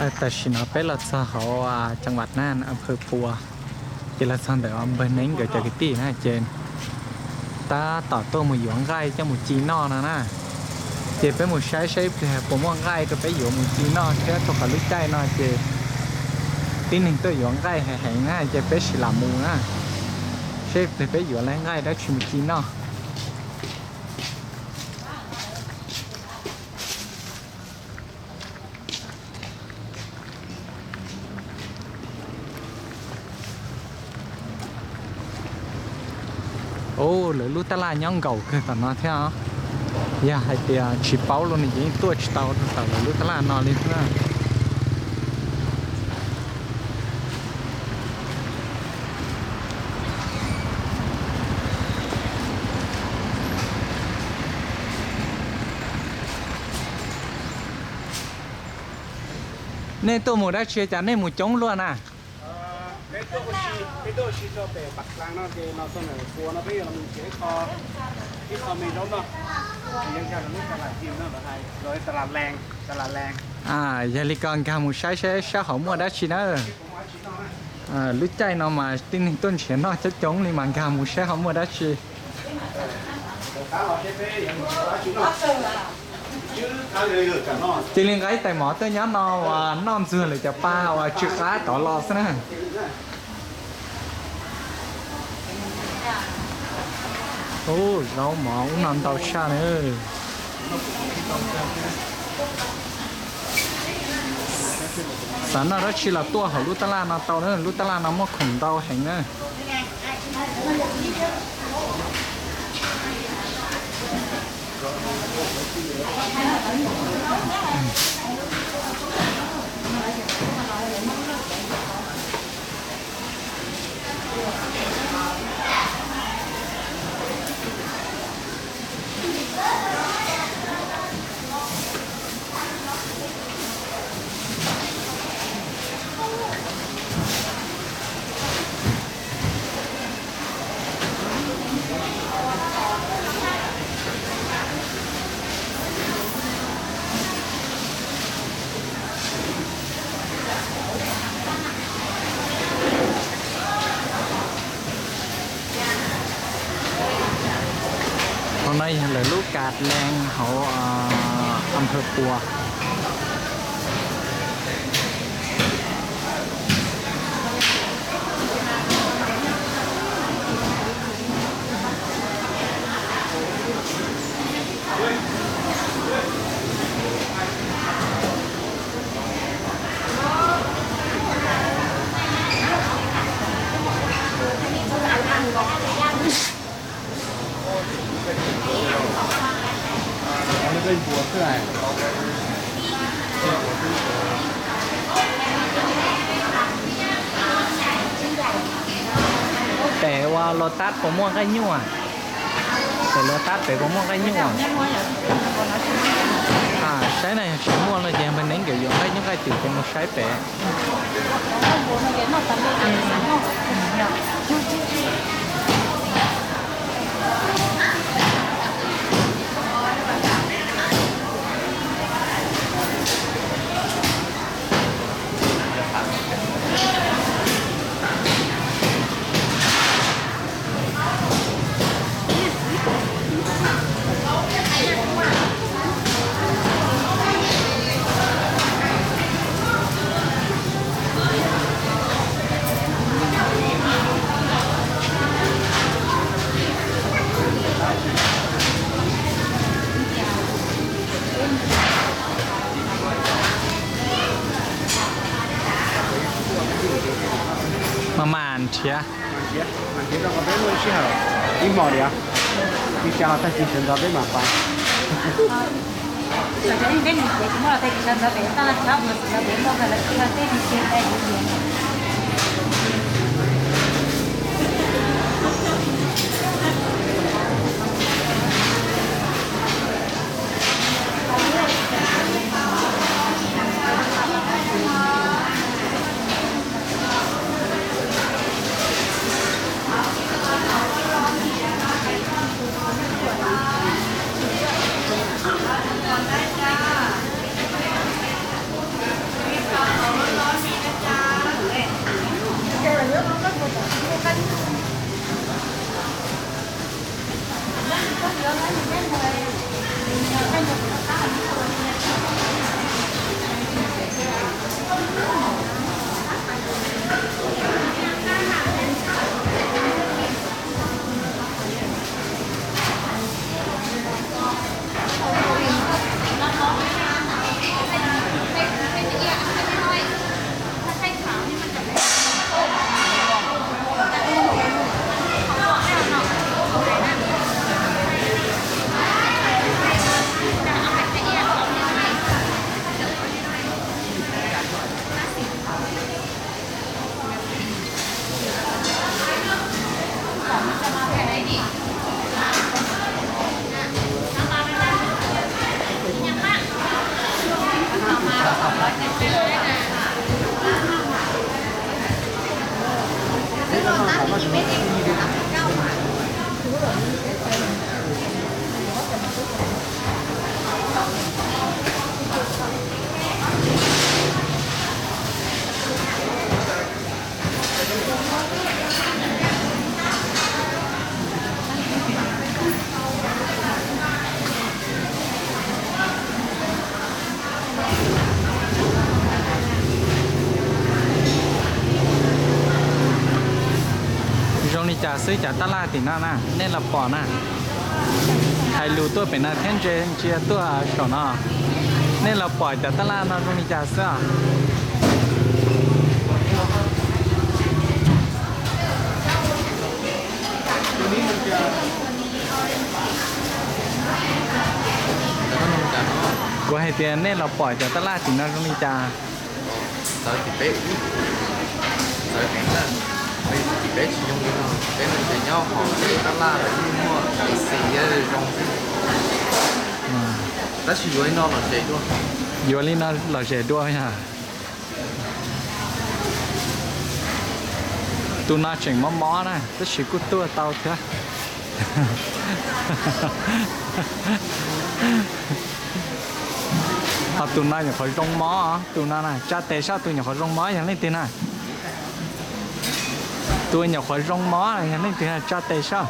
Tam sim no peb los txog hauv Cam Vam na, Am Phawj Pua, ces los txog ntawm Npawg Neeb nkawd cov kwv tij na, ces tab tom tuaj mus yuav nqaij coj mus ci noj no na. Ces peb mus saib saib ib pliag puas muaj nqaij rau peb yuav mus ci noj thiab, rau qhov lub caij no ces tib neeg tuaj yuav nqaij heev heev na, ces peb sim lam mus na, saib ib pliag peb yuav lawv nqaij dab tsi mus ci noj. Ub, lawv lub tab laj nyob nkaum kawg tom no thiab os. Yog hais tias tsis paub los nws yeej tuaj tsis tau tom lawv lub tab laj no li na. Nej tuaj mus dab tsi cas nej mus coob luaj na? Yog li ko nkag mus saib saib sab hauv muaj dab tsi na. Lub caij no mas tib neeg tuaj nrhiav noj coob coob li mas nkag mus saib hauv muaj dab tsi. Cia li nqa ib tais mov tuaj nyob no uas noj ntxuag lawv cov pa uas tsw qab tod los xwb na. Ub, zaub mov ub no ntau tshaj na. Xav noj dab tsi los tuaj hauv lub tab laj no tau na, lub tab laj no muaj khoom ntau heev na. Qhov no yog lawv lub kas lees hauv Am Phawj Pua. Pem ua Lotus puas muaj nqaij nyuj? Pem Lotus pem puas muaj nqaij nyuj? Saib na, yog tsis muaj no ces npawg Neeb nkawd yuav nqaij nyuj nqaij twm ces mus saib pem. Mas mas nrhiav. Ib hmos diam, ib tsa los tag kis sawv ntxov peb mam pais. Xwb cov tab laj tim no na, nej los pom na. Hais lus tuaj pem no thiab ntsia tuaj saum no. Nej los pom cov tab laj no zoo li cas xwb. Kuv hais tias nej los pom cov tab laj tim no zoo li cas. Txawv tim peb ub, txawv heev na. Tim peb tsis zoo li no, peb no ces nyob hauv peb tab laj lawv yeej muaj A C thiab zoo xwb. Tab sis yuav li no los zes dua. Yuav li no los zes dua yog. Tus no tseem mob mob na, tab sis kuj tuaj tau thiab. Ho tus no nyuam qhuav zoo mob, tus no na, tsa tes saib tus nyuam qhuav zoo mob yog leej twg na. Tus nyuam qhuav zoo mob yog leej twg, tsa tes saib.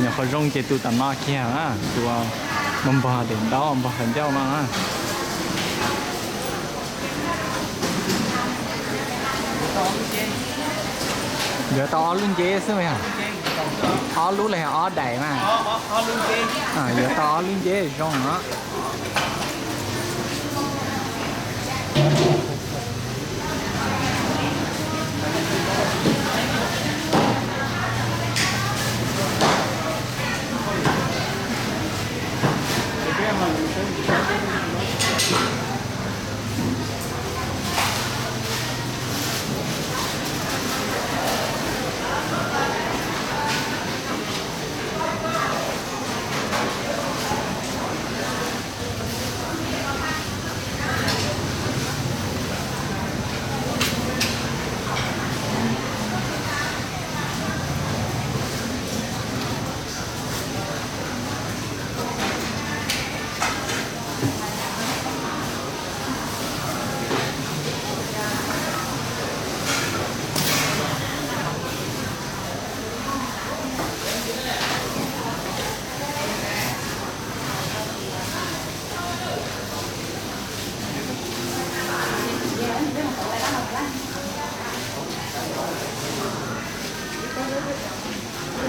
Nyuam qhuav zoo ces tus tom no kiag, tus npog npog daim ntaub npog qhov ncauj no na. Yuav tau ob lub nceb xwb yog? Ob lub los yog ob daim mas? Yuav tau ob lub nceb zoo no.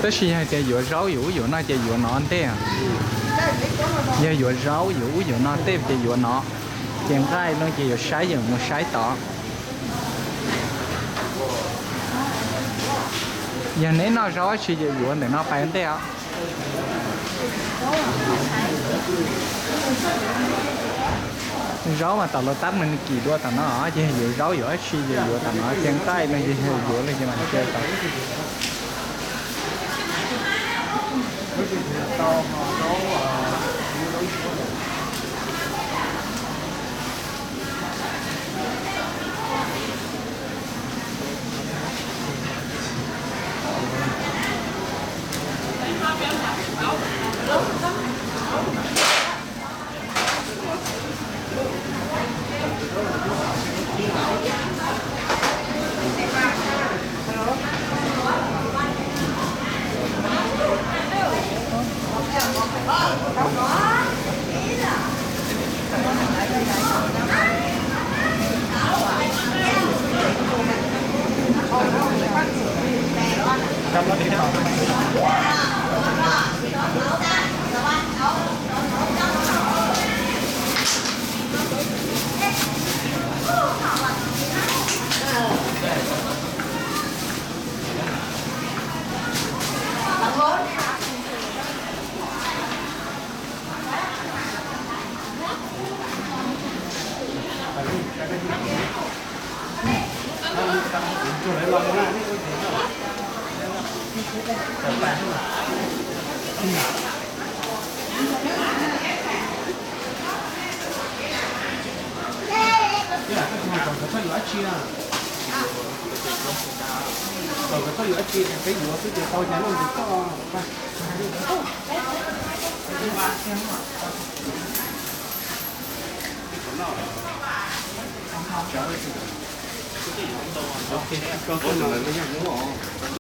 Tab sis yog hais tias yuav zaub yus ub yus no ces yuav no ntej. Yog yuav zaub yus ub yus no tej ces yuav no. Ces nqaij no ces yuav saib yus mus saib tod. Yog neb noj zaub dab tsi ces yuav ntawm no pais ntej os. Zaub mas tom lub tab mas nws kim dua tom no, ces yuav zaub yuav dab tsi ces yuav tom no, ces nqaij no ces yuav li ces mas ntsia tod. Kom koj yuav dab tsi, peb yuav xwb ces tau cas noj ntsis koj.